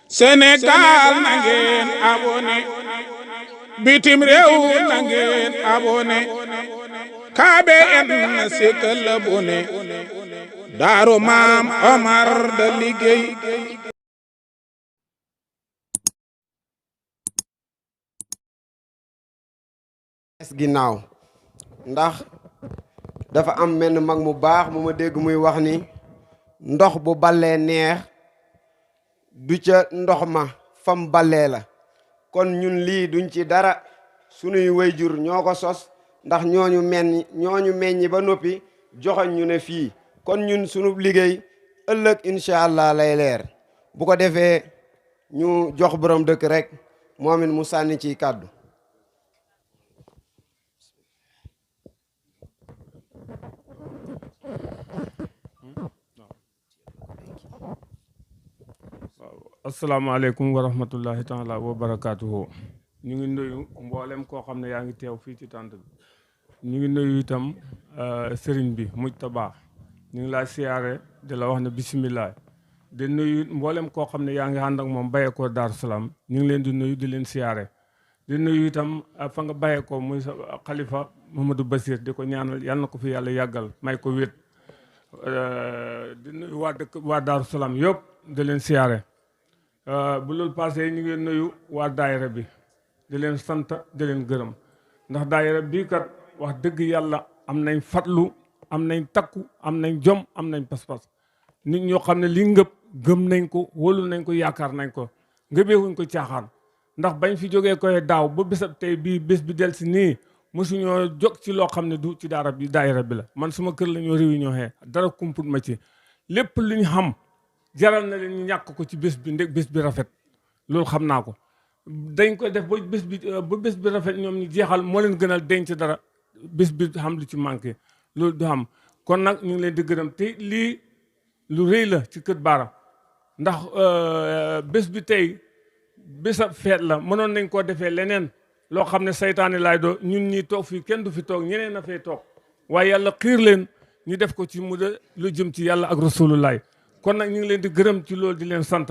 Sénégal na ngeen abonné bitim réew na ngeen abonné KBN sikkal abonné Darou Maam Oumar da liggéey ginnaaw ndax dafa am menn mag mu baax mu ma dégg muy wax ni ndox bu ballee neex du ca ndox ma fam ballee la kon ñun lii duñ ci dara sunuy wayjur ñoo ko sos ndax ñooñu meññi ba noppi joxoñ ñu ne fii kon ñun sunu liggéey ëllëg incha allah lay leer bu ko defee ñu jox borom dëkk rek moom it mu sànni ci kàddu. asalaamaaleykum wa rahmatullahi taala wa barakaatuhu. ñu ngi nuyu mboolem koo xam ne yaa ngi teew fii ci tànt bi ñu ngi nuyu itam sëriñ bi Mujtaba ñu ngi laa siyaare di la wax ne bisimilah di nuyu mboolem koo xam ne yaa ngi ànd ak moom bàyyeekoo Daaru Salaam ñu ngi leen di nuyu di leen siyaare di nuyu itam fa nga bàyyeekoo muy sa xalifa Mamadou Bassir di ko ñaanal yal na ko fi yàlla yàggal may ko wét di nuyu waa dëkk waa Daaru Salaam yëpp di leen siyaare bu loolu passé ñu ngi nuyu waa daayira bi di leen sant di leen gërëm ndax daayira bii kat wax dëgg yàlla am nañ fatlu am nañ takku am nañ jom am nañ pas-pas nit ñoo xam ne li ngëb gëm nañ ko wóolu nañ ko yaakaar nañ ko ngëbeewuñ ko caaxaan ndax bañ fi jógee koy daaw ba bésab tey bii bés bi del si nii mosuñoo jóg ci loo xam ne du ci daayira bi la man suma kër la ñoo réunion xee dara kumput ma ci lépp lu ñu xam jaral na leen ñu ñàkk ko ci bés bi ndeg bés bi rafet loolu xam naa ko dañ ko def ba bés bi rafet ñoom ñu jeexal moo leen gënal denc dara bés bi xam lu ci manqué loolu du xam kon nag ñu ngi leen di gërëm te lii lu rëy la ci kër Baara ndax bés bi tey bésab feet la mënoon nañ koo defee leneen loo xam ne saytaane laay doo ñun ñi toog fii kenn du fi toog ñeneen a fay toog waaye yàlla xiir leen ñu def ko ci mu de lu jëm ci yàlla ak rasulullaay kon nag ñu ngi leen di gërëm ci loolu di leen sant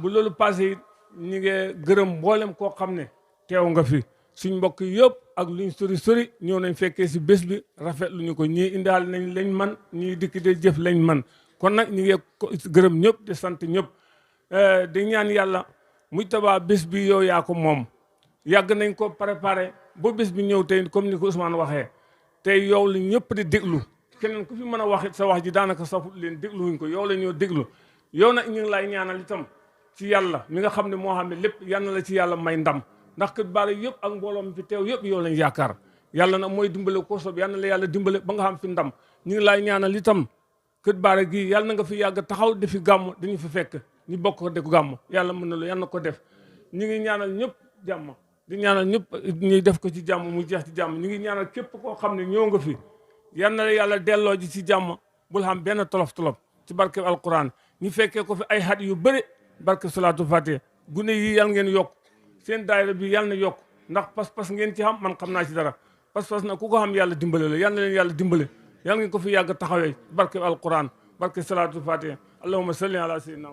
bu loolu passé ñu ngi gërëm mboolem koo xam ne teew nga fi suñ mbokk yëpp ak luñ sori ñëw nañ fekkee si bés bi rafet lu ñu ko ñii indaal nañ lañ man ñii dikk de jëf lañ man kon nag ñu ngi gërëm ñëpp di sant ñëpp di ñaan yàlla Mujtaba bés bi yow yaa ko moom yàgg nañ ko préparé ba bés bi ñëw tey comme ni ko Ousmane waxee tey yow la ñëpp di déglu keneen ku fi mën a wax sa wax ji daanaka safut leen dégluwuñ ko yow la ñoo déglu yow nag ñu ngi lay ñaanal itam ci yàlla mi nga xam ne moo xam ne lépp yal na la ci yàlla may ndam ndax kër Baara yëpp ak mbooloo mi fi teew yëpp yow lañ yaakaar yàlla nag mooy dimbale ko soob yal na la yàlla dimbale ba nga xam fi ndam ñu ngi lay ñaanal itam kër Baara gii yàlla na nga fi yàgg taxaw di fi gàmm dañu fi fekk ñu bokk ko di ko gàmm yàlla mën na lu yal na ko def ñu ngi ñaanal ñëpp jàmm di ñaanal ñëpp ñuy def ko ci jàmm mu jeex ci jàmm ñu ngi ñaanal képp koo xam ne ñëw nga fi yal na la yàlla delloo ji ci jàmm bul xam benn tolof ci barke alquran ñu fekkee ko fi ay xat yu bëri barke salaatu fatiha gune yi yal ngeen yokk seen daayira bi yal na yokk ndax pas-pas ngeen ci xam man xam naa ci dara pas-pas na ku ko xam yàlla dimbale la yal na leen yàlla dimbale yal ngeen ko fi yàgg taxawee barke alquran barke salaatu fatiha allahumma salli ala sayyidina